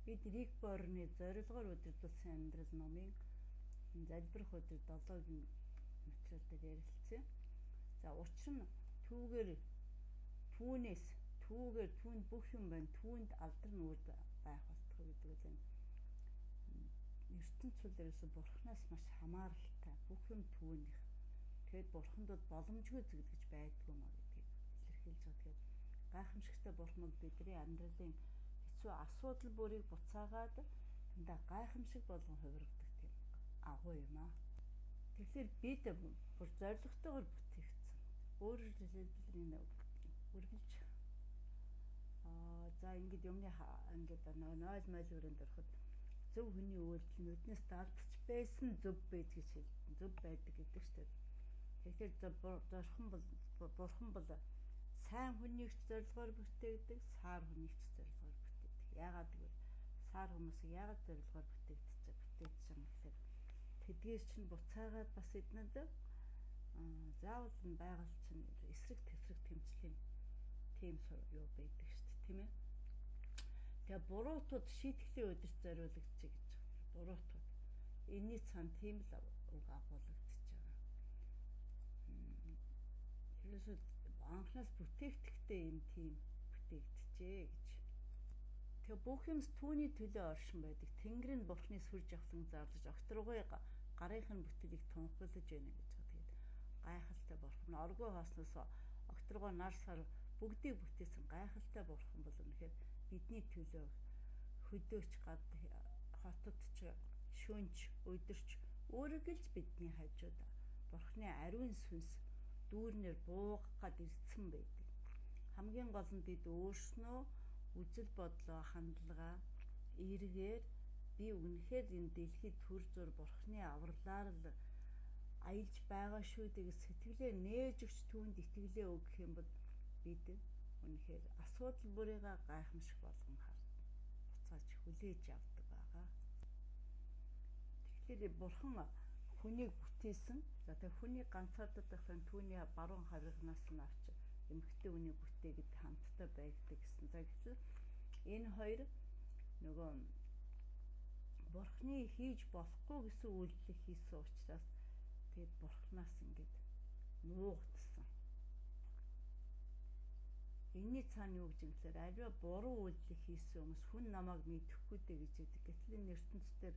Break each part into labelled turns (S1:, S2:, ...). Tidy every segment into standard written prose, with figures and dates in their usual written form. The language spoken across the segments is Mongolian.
S1: Бид Рик Борны зорилгоор удирдуулсан амьдрал номын залбирах өдөр 7-гийн материал дээр ярилцсан. За учир нь түүгээр түүнээс түүгээр түүнд бүх юм байна. Түүнд алдар нь үрд байх болтгоо гэдэг үл энэ ертөнц бол ерөөсө бурхнаас маш хамааралтай. Бүх юм түүнийх. Тэгэхэд бурханд бол боломжгүй зүйл гэж байдгүй маа гэдгийг илэрхийлж байгаа. Тэгэхээр гайхамшигтай бурхан бол бидний амьдралын хэцүү асуудал бүрийг буцаагаад тэндээ гайхамшиг болгон хувиргадаг тийм агуу юм аа. Тэгэхээр бид бүр зоригтойгоор бүтээгдсэн. Өөрөөр хэлбэл энэ үргэлж за ингээд юмны ингээд 0 мойл өрөөнд ороход зөв хүний үйлдэл нүднээс далдч байсан зөв байж гэж хэлдэг. Зөв байдаг гэдэг шүү дээ. Тэгэхээр бурхан бол сайн хүнийг ч зорилгоор бүтээгдэг, саар хүнийг ч зорилгоор бүтээдэг. Яагаад гэвэл саар хүмүүсийг яагаад зорилгоор бүтээгдсэн гэхээр тэдгээр чинь буцаагаад бас эднэд заавал нь байгаль чинь эсрэг тэсрэг тэмцлийн тийм юу байдаг шүү дээ, тийм ээ. Тэгээ буруутууд шийтгэлийн өдөрт зориулагдчих гэж байгаа. Буруутууд. Энийний цаана тийм л үг агуулгадчихж байгаа. Ерөөсөө анхнаас бүтээгдэхдээ энэ тийм бүтээгдэжээ гэж. Тэгээ бүх юмс түүний төлөө оршин байдаг. Тэнгэр нь бурхны сүр жавхлан зарлаж огторгой гарынх нь бүтээлийг тунхаглаж байна гэж байгаа. Тэгээд гайхалтай бурхан оргуу хаасноос огторгой нар сар бүгдийг бүтээсэн гайхалтай бурхан бол үнэхээр бидний төлөө хөдөөч хотод ч шөнч өдөрч өөрөглж бидний хажууд бурхны ариун сүнс дүүрнээр буугах гад ирсэн байдаг. Хамгийн гол нь бид өөрснөө үзэл бодлоо хандлага эргээр би үнэхээр энэ дэлхийд төр зур бурхны авралаар л аялж байгаа шүү дээ гэж сэтгэлээ нээж өгч түүнд итгэлээ өгөх юм бол бид үнэхээр асуудал бүрийгээ гайхамшиг болгон буцааж хүлээж авдаг байгаа. Тэгэхээр бурхан хүнийг бүтээсэн. За тэгээ хүний ганцаарддаг байхын түүний баруун хавирганаас нь авч эмэгтэй хүний бүтээгэд хамтдаа байдаг гэсэн. За гэтэл энэ хоёр нөгөө бурхны хийж болохгүй гэсэн үйлдэлийг хийсэн учраас тэгээд бурхнаас ингээд нуугдсан. Энийний цаана юу гэж юм гэхээр аливаа буруу үйлдэлийг хийсэн хүмүүс хүн намайг мэдэхгүй дээ гэж хэлдэг. Гэтэл энэ ертөнцийн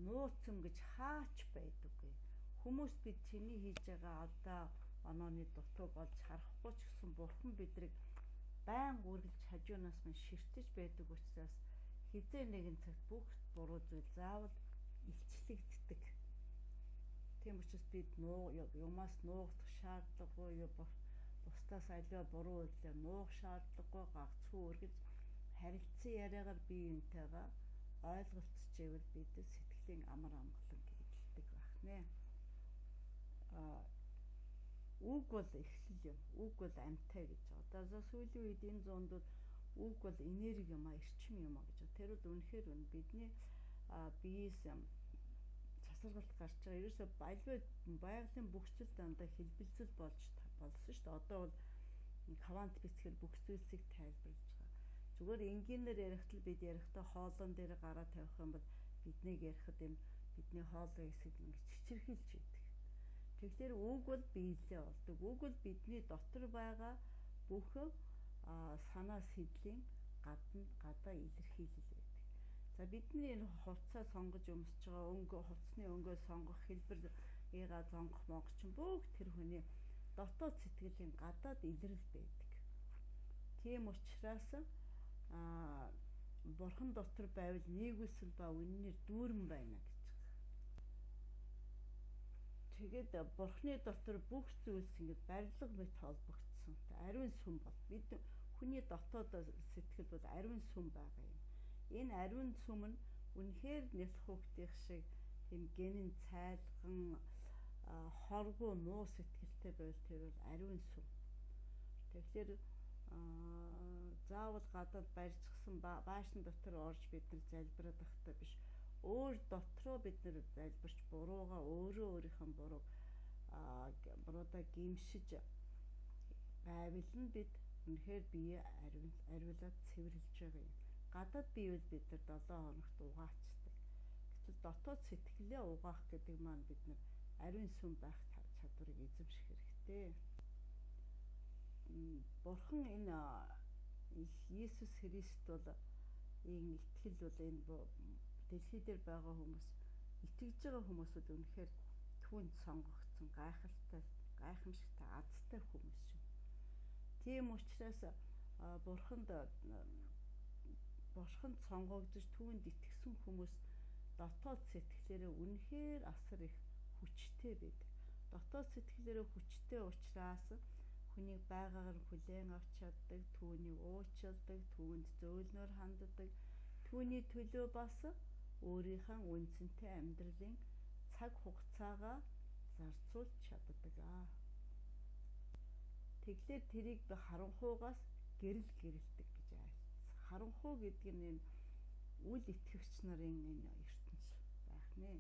S1: нууц юм гэж хаач байдаггүй. Хүмүүс бид чиний хийж байгаа алдаа онооны дутууг олж харахгүй ч гэсэн бурхан бидрийг байн үргэлж хажуунаас мань ширтэж байдаг учраас хизээ нэгэн цагт бүх буруу зүйл заавал илчлэгддэг. Тийм учраас бид юмас нуугдах шаардлагагүй, бусдаас аливаа буруу үйлдэлээр нуух шаардлагагүй, гагцхүү үргэлж харилцан яриагаар бие биентэйгээ ойлголцож ивэл бид сэтгэлийн амар амгалан эдэлдэг байх нэ. Үг бол эхлэл юм. Үг бол амьтай гэж байгаа. Одоо сүүлийн үед энэ зуунд бол үг бол энерги юм а, эрчим юм а гэж. Тэр бол үнэхээр үнэ. Бидний биеэс цацаргалт гарч байгаа. Ерөөсөө байгалийн бүх зүйл дандаа хэлбэлзэл болж болсон шүү дээ. Одоо бол квант физикээр бүх зүйлсийг тайлбарлаж байгаа. Зүгээр энгийнээр ярихад л бид ярихдаа хоолон дээр гараа тавих юм бол биднийг ярихад юм бидний хоолой хэсэг ингэж чичирхийлж байдаг. Тэгэхээр үг бол биелээ болдог. Үг бол бидний дотор байгаа бүх санаа сэдлийн гадна гадаа илэрхийлэл байдаг. За бидний энэ хувцаа сонгож өмсөж байгаа өнгө, хувцсны өнгөө сонгох хэлбэр эга сонгох монгох чинь бүх тэр хүний дотоод сэтгэлийн гадаад илрэл байдаг. Тийм учраас бурхан дотор байвал нийгүүлсэл ба үннээр дүүрэн байна гэж байгаа. Тэгээд бурхны дотор бүх зүйлс ингэж барилга мэт холбогдсон. Ариун сүм бол бид хүний дотоод сэтгэл бол ариун сүм байгаа юм. Энэ ариун сүм нь үнэхээр нялх хүүхдийнх шиг тийм гэнэн цайлган хоргүй муу сэтгэлтэй байвал тэр бол ариун сүм. Тэгэхээр заавал гадаад барьчихсан баашин дотор орж бид нар залбираад байхдаа биш. Өөр дотроо бид нар залбирч буруугаа өөрөө өөрийнхөө бурууг буруудаа гимшиж байвал нь бид үнэхээр бие ариулаад цэвэрлж байгаа юм. Гадаад бие бол бид нар 7 хоногт угаачдаг. Гэтэл дотоод сэтгэлээ угаах гэдэг маань бид нар ариун сүм байх чадварыг эзэмших хэрэгтэй. Бурхан энэ Иесус Христ бол ийм итгэл бол энэ дэлхий дээр байгаа хүмүүс, итгэж байгаа хүмүүсүүд үнэхээр түүнд сонгогдсон гайхалтай, гайхамшигтай, азтай хүмүүс юм. Тийм учраас Бурханд сонгогдож түүнд итгэсэн хүмүүс дотоод сэтгэлээрээ үнэхээр асар их хүчтэй байдаг. Дотоод сэтгэлээрээ хүчтэй учраас хүнийг байгаагаар хүлээн авч чаддаг, түүнийг уучилдаг, түүнд зөөлнөөр ханддаг, түүний төлөө бас өөрийнхөө үнцэнтэй амьдралын цаг хугацаагаа зарцуулж чаддаг. Тэгэхээр тэрийг би харанхуугаас гэрэл гэрэлдэг гэж айлцсан. Харанхуу гэдэг нь энэ үл итгэгч нарын энэ ертөнц байх нэ.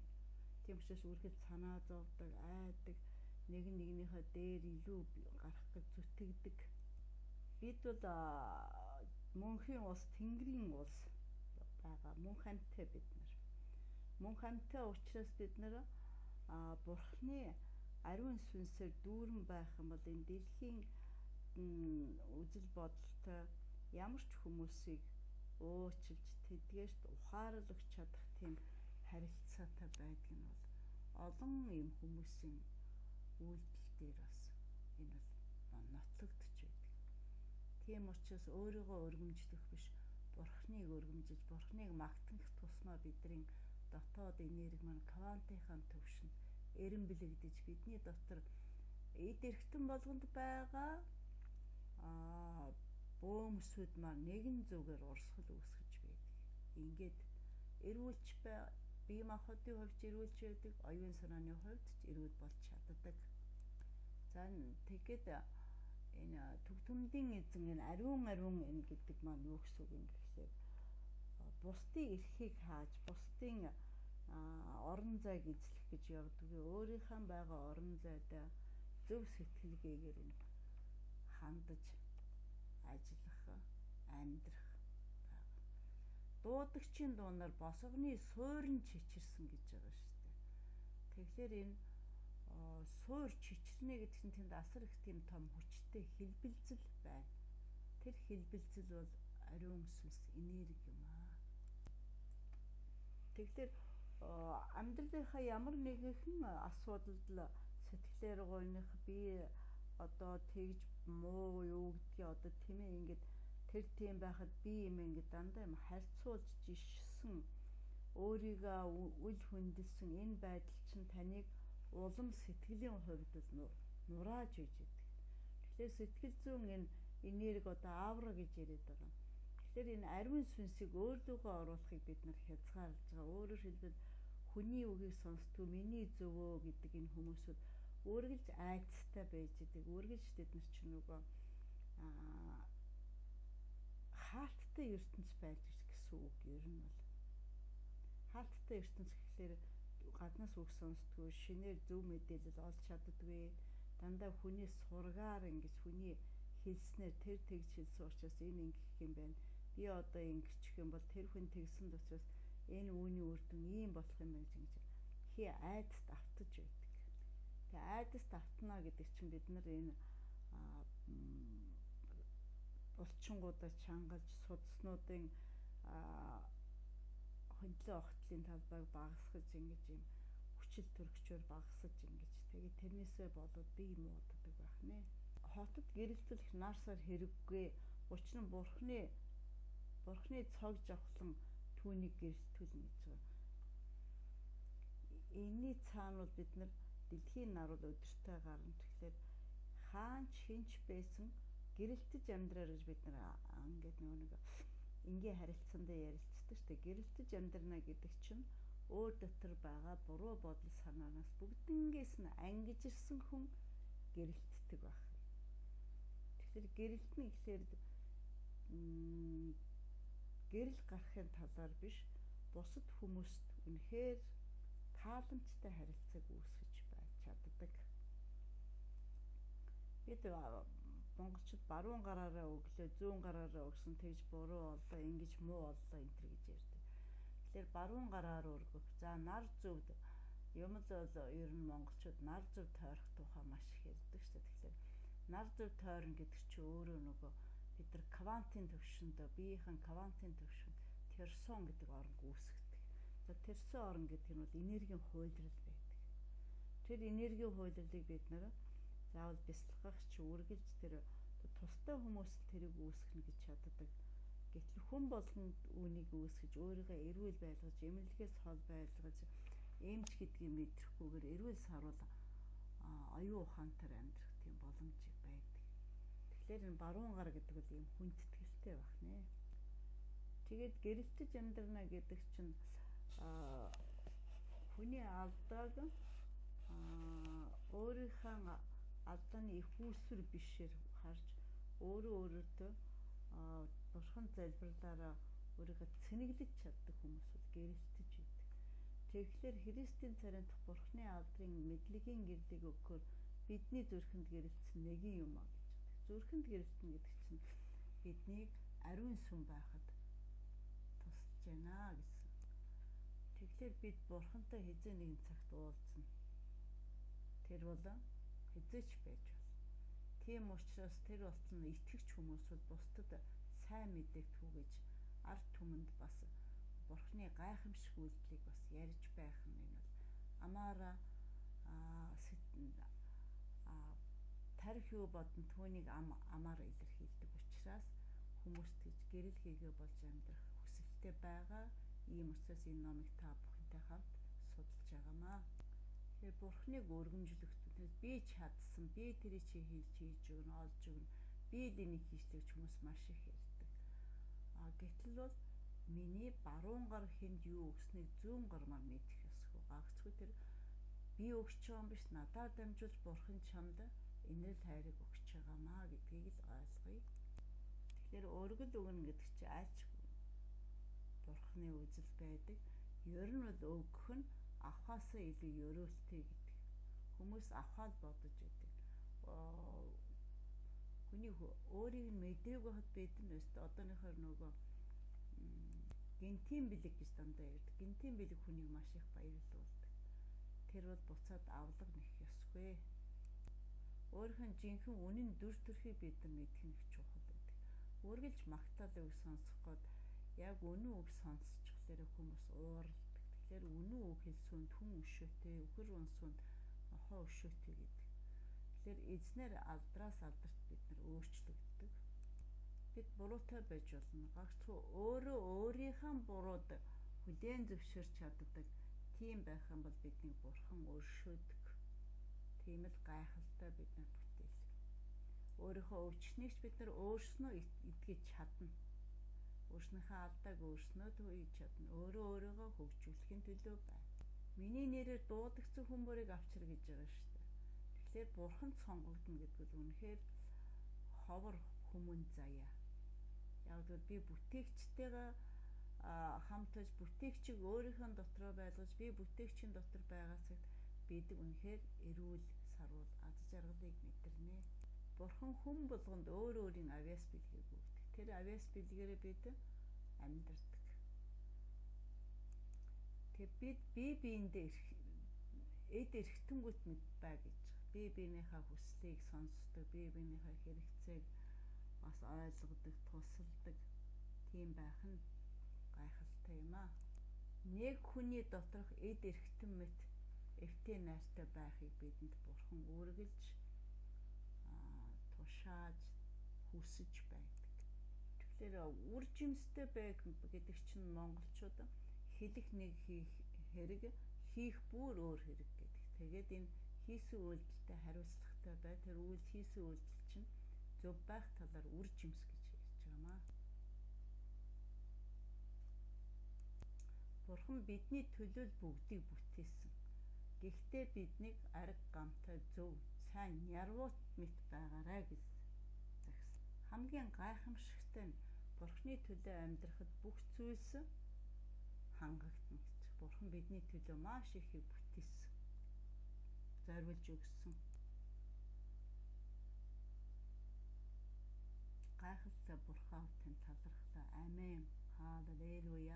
S1: Тийм учраас үргэлж санаа зовдөг, айдаг, нэг нэгнийхээ дээр илүү гарах гэж зүтгэдэг. Бид бол мөнхийн улс, Тэнгэрийн улс байгаа. Мөнх амьтай бид нар. Мөнх амьтай учраас бид нар Бурхны ариун сүнсээр дүүрэн байх юм бол энэ дэлхийн үзэл бодолтой ямар ч хүмүүсийг уучлж, тэдгээрт ухаарал өгч чадах тийм харилцаатай байдаг нь бол олон юм хүмүүсийн үйлдэл дээр бас энэ бол нотлогдож байдаг. Тийм учраас өөрийгөө өргөмжлөх биш, Бурхныг өргөмжилж, Бурхныг магтах тусмаа бидний дотоод энерги маань квантынхаа төвшөнд эренблэгдэж, бидний дотор эд эргэтэн болгонд байгаа бөөмсүүд маань нэгэн зүгээр урсгал үүсгэж байдаг. Ингээд эрүүлж бие махбодын хувьд эрүүлж байдаг, оюун санааны хувьд ч эрүүл болж чаддаг. За тэгэхэд энэ түгтөмдийн эзэн энэ ариун энэ гэдэг маань юу гэсэн үг юм гэхлээр бусдын эрхийг хааж, бусдын орон зайг эзлэх гэж явдаггүй. Өөрийнхөө байгаа орон зайдаа зөв сэтгэлгээгээр энэ хандаж ажиллах, амьдрах байгаа. Дуудагчийн дуунаар босгоны суурин чичирсэн гэж байгаа шүү дээ. Тэгэхээр энэ суур чичирнэ гэдэг чинь тэнд асар их тийм том хүчтэй хэлбэлзэл байна. Тэр хэлбэлзэл бол ариун сүнс энерги юм аа. Тэгэхээр амьдралынхаа ямар нэгэн асуудалд л сэтгэлээр гуйных, би одоо тэгж муу юу гэдгийг одоо тийм ээ ингээд тэр тийм байхад би юм ингээд дандаа юм харьцуулж жишсэн, өөрийгөө үл хүндэлсэн энэ байдал чинь таныг улам сэтгэлийн хувьд бол нурааж үйж идэг. Тэгэхээр сэтгэл зүйн энэ энерги одоо аура гэж яриад байгаа. Тэгэхээр энэ ариун сүнсийг өөрлөгөө оруулахыг бид нар хязгаарлаж байгаа. Өөрөөр хэлбэл хүний үгийг сонсдгүй, миний зөвөө гэдэг энэ хүмүүсүүд үргэлж айдастай байж идэг. Үргэлж тэд нар чинь нөгөө хаалттай ертөнц байж гэсэн үг ер нь бол. Хаалттай ертөнц гэхлээр гаднаас үг сонсдгүй, шинээр зөв мэдээлэл олж чаддаггүй. Дандаа хүний сургаар ингэж хүний хэлснээр тэр тэгж хэлсэн учраас энэ ингэх юм байна. Би одоо ингэчих юм бол тэр хүн тэгсэн учраас энэ үүний үр дүн ийм болох юм байна гэж хий айдаст автаж байдаг. Тэгээ айдаст автна гэдэг чинь бид нар энэ булчингуудаа чангалж, судснуудын хөндлөө огтлын талбайг багасгаж ингэж юм хүчил төрөгчөөр багасгаж ингэж тэгээ тэрнээсээ болоод бие мууддаг байх нэ. Хотод гэрэлтүүлэх нарсаар хэрэггүй. Учир нь Бурхны цог жавхлан түүнийг гэрэлтүүлнэ гэж байгаа. Энийний цаана бол бид нар дэлхийн нарвал өдөртэй гарна. Тэгэхээр хаанч хинч байсан гэрэлтэж амьдраар гэж бид нар ингээд нөгөө нэг энгийн харилцаандаа ярилцдаг шүү дээ. Гэрэлтэж амьдрна гэдэг чинь өөр дотор байгаа буруу бодол санаанаас бүгднгээс нь ангижирсан хүн гэрэлтдэг байх. Тэгэхээр гэрэлтнэ гэхлээр гэрэл гарахын талаар биш, бусад хүмүүст үнэхээр тааламжтай харилцааг үүсгэж байж чаддаг. Бид Монголчууд баруун гараараа өглөө, зүүн гараараа өгсөн, тэгж буруу боллоо, ингэж муу боллоо энэ төр гэж ярьдаг. Тэгэхээр баруун гараар өргөх. За нар зөвд юм л бол ер нь монголчууд нар зөв тойрох тухай маш их ярьдаг шүү дээ. Тэгэхээр нар зөв тойрно гэдэг чинь өөрөө нөгөө бид нар квантын төвшөнд, биеийнхэн квантын төвшөнд терсон гэдэг орон үүсгдэг. За терсон орон гэдэг нь бол энергийн хуйлрал байдаг. Тэр энергийн хуйлралыг бид нар заавал бясалгах ч үргэлж тэр тустай хүмүүс л тэрийг үүсгэнэ гэж чаддаг. Гэтэл хүн болгонд үүнийг үүсгэж өөрийгөө эрүүл байлгаж, эмнэлгээс хол байлгаж, эмч гэдгийг мэдрэхгүйгээр эрүүл саруул оюун ухаантаар амьдрах тийм боломж байдаг. Тэгэхээр энэ баруун гар гэдэг бол ийм хүндэтгэлтэй байх нэ. Тэгээд гэрэлтэж амьдрна гэдэг чинь хүний алдааг өөрийнхөө алдааны их үүсвэр бишээр харж өөрөө өөртөө бурхан залбирлаараа өөрийгөө цэнэглэж чаддаг хүмүүс бол гэрэлтэж байдаг. Тэгэхээр Христийн царайдах бурхны алдрын мэдлэгийн гэрлийг өгөхөөр бидний зүрхэнд гэрэлтсэн нэгэн юм а гэж байдаг. Зүрхэнд гэрэлтэнэ гэдэг чинь биднийг ариун сүм байхад тусалж байна гэсэн. Тэгэхээр бид бурхантай хэзээ нэгэн цагт уулзна. Тэр бол хэзээ ч байж болно. Тийм учраас тэр болтол нь итгэгч хүмүүс бол бусдад сайн мэдээг түгэж ард түмэнд бас бурхны гайхамшиг үйлдэлийг бас ярьж байх нь энэ бол амаараа тарих юу бодно түүнийг амаараа илэрхийлдэг учраас хүмүүст гэж гэрэл хийгээ болж амьдрах хүсэлтэй байгаа. Ийм учраас энэ номыг та бүхэнтэй хамт судалж байгаамаа. Тэгэхээр бурхныг өргөмжлөх түүнээс би чадсан, би тэрийг чи хийж өгнө, олж өгнө, би л энийг хийчлээ гэж хүмүүс маш их ярьдаг. А гэтэл бол миний баруун гар хүнд юу өгснийг зүүн гармаар мэдэх ёсгүй. Гагцгүй тэр би өгч байгаа юм биш, надаар дамжуулж бурхан чамд инэрл хайрыг өгч байгаамаа гэдгийг л ойлгоё. Тэгэхээр өргөл өгнө гэдэг чинь альч бурханы үзэл байдаг. Ер нь бол өгөх нь авахаасаа илүү ерөөлтэй гэдэг. Хүмүүс авахаа л бодож байдаг. Хүний өөрийг нь мэдрэг байхад бид нь өстө одооныхоор нөгөө гентийн бэлэг гэж дандаа ярьдаг. Гентийн бэлэг хүнийг маш их баярлуулдаг. Тэр бол буцаад авлага нэх ёсгүй. Өөрийнх нь жинхэнэ үнэн дүр төрхийг бид нар мэдэх нь их чухал байдаг. Үргэлж магтаал үг сонсох гээд яг үнэн үг сонсчихлоороо хүмүүс уурладаг. Тэгэхээр үнэн үг хэлсүүнд хүн өшөөтэй, үхэр унсуунд нохоо өшөөтэй гэдэг. Тэгэхээр эзнэр алдраас алдарт бид нар өөрчлөгддөг. Бид буруутай байж болно. Гагцхүү өөрөө өөрийнхөө бурууд хүлээн зөвшөөрч чаддаг. Тийм байх юм бол биднийг бурхан өршөөдөг. Тийм л гайхалтай бид нар бүтээл. Өөрийнхөө өвчнийг ч бид нар өөрснөө эдгэж чадна. Өөрснийхөө алдааг өөрснөө хийж чадна. Өөрөө өөрийгөө хөгжүүлэхийн төлөө бай. Миний нэрээр дуудагдсан хүн бүрийг авчир гэж байгаа шүү дээ. Тэгэхээр бурханд сонгогдно гэдэг нь үнэхээр ховор хүмүүн заяа. Яг гэвэл би бүтээгчтэйгээ хамт байж бүтээгчийг өөрийнхөө дотроо байлгаж би бүтээгчийн дотор байгаа цагт бид үнэхээр эрүүл саруул аз жаргалыг мэдэрнэ. Бурхан хүн болгонд өөр өөрийн авиас бэлгийг өгдөг. Тэр авиас бэлгээрээ бид амьдардаг. Тэгээ бид бие биендээ эд эрхтэнгүүт мэд бай гэж. Бие биенийхээ хүслийг сонсдог, бие биенийхээ хэрэгцээг бас ойлгодог, тусалдаг. Тийм байх нь гайхалтай юм аа. Нэг хүний доторх эд эрхтэн мэт эвтэй найртай байхыг бидэнд бурхан үргэлж тушааж хүсэж байдаг. Тэгэхээр үр жимстэй байг гэдэг чинь монголчууд хэлэх нэг хийх хэрэг, хийх бүр өөр хэрэг гэдэг. Тэгээд энэ хийсэн үйлдэлтэй хариуцлагатай бай. Тэр үйл хийсэн үйлдэл чинь зөв байх талаар үр жимс гэж ярьж байгаа юм аа. Бурхан бидний төлөө л бүгдийг бүтээсэн. Гэхдээ биднийг ариг гамтай зөв сайн нярвуут мэт байгаарай гэж загсан. Хамгийн гайхамшигтай нь Бурханы төлөө амьдрахад бүх зүйлс хангагдана гэж. Бурхан бидний төлөө маш ихийг бүтээсэн. Зориулж өгсөн. Гайхалтай Бурхан тань талархлаа. Амен. Халелуя.